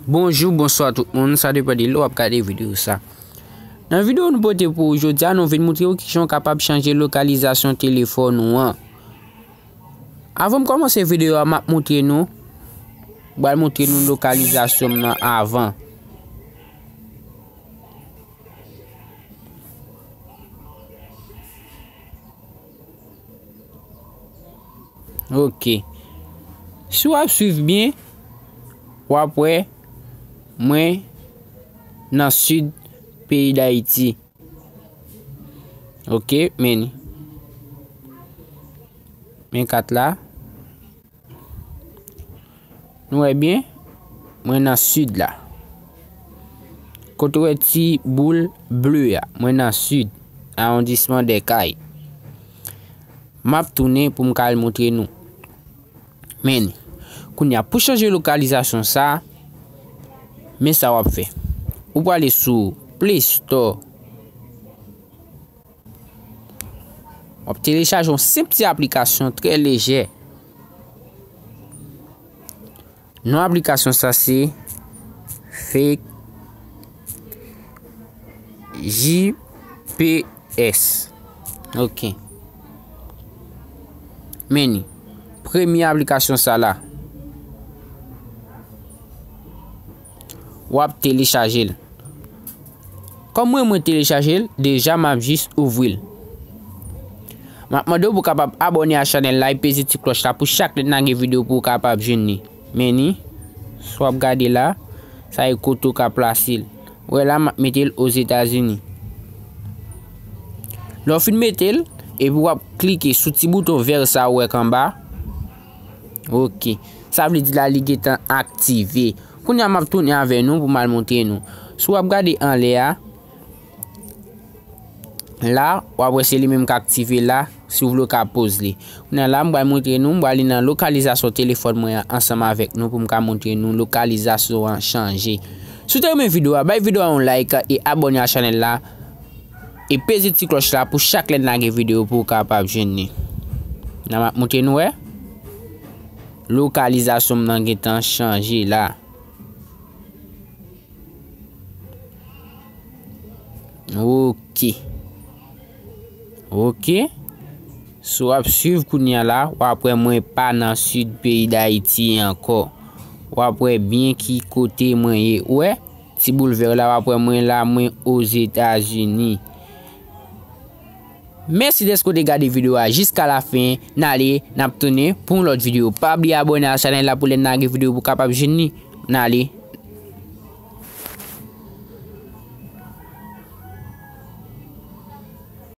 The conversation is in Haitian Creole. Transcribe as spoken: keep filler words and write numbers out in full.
Bonjou, bonswa tout moun, sa depann de lè w ap gade videyo sa. Nan videyo nou pote pou ou jodi a, nou vin montre w kijan w kapab chanje lokalizasyon telefòn ou an. Avan m kòmanse videyo a, m ap montre nou, m pral montre nou lokalizasyon m nan avan. Ok. Si w ap swiv byen, w ap wè mwen nan sid peyi Dayiti. Ok, men li. Men kat la. Nou wè byen, mwen nan sid la. Kote w wè ti boul ble a, mwen nan sid, awondisman dè kay. M ap tounen pou m ka al montre nou. Men, kounye a, pou chanje lokalizasyon sa, men sa w ap fè. Ou prale sou Play Store. W ap telechaje yon senp ti aplikasyon trè lejè. Non aplikasyon sa se Fake G P S. Ok. Men li. Premye aplikasyon sa la. W ap telechaje l. Kòm mwen, mwen telechaje l, deja m ap jis ouvri l. M ap mande w pou w kapab abòne a chanèl la e peze ti klòch la pou chak lè n lage videyo pou w kapab jwenn li. Men li, si w ap gade la, sa e kote w ka plase l. Ou wè la, m ap mete l Ozetazini. Lè w fin mete l, epi w ap klike sou ti bouton vè sa ou wè k anba. Ok. Sa vle di la, li gentan aktive. Kounye a, m ap tounen avè nou pou m al montre nou. Si w ap gade anlè a, la, w ap wè se li menm k aktive la, si w vle w ka poz li. Kounye a la, m pral montre nou, m pral li nan lokalizasyon telefòn mwen an ansanm avèk nou pou m ka montre nou lokalizasyon an chanje. Si w te renmen videyo a, bay videyo a yon like e abòne a chanèl la. E peze ti klòch la pou chak lè n lage videyo pou w kapab jwenn li. Nan m ap montre nou wè. Lokalizasyon m nan gentan chanje la. Ok. Ok. Si w ap swiv kounye a la, w ap wè mwen pa nan sid peyi Dayiti ankò. W ap wè byen ki kote mwen ye. Ou wè? Ti boul vè la, w ap wè mwen la, mwen Ozetazini. Mèsi dèske w te gade videyo a jiska lafen. N ale, n ap tounen pou yon lòt videyo. Pa bliye abòne a chanèl la pou lè n lage videyo pou w kapab jwenn li. N ale,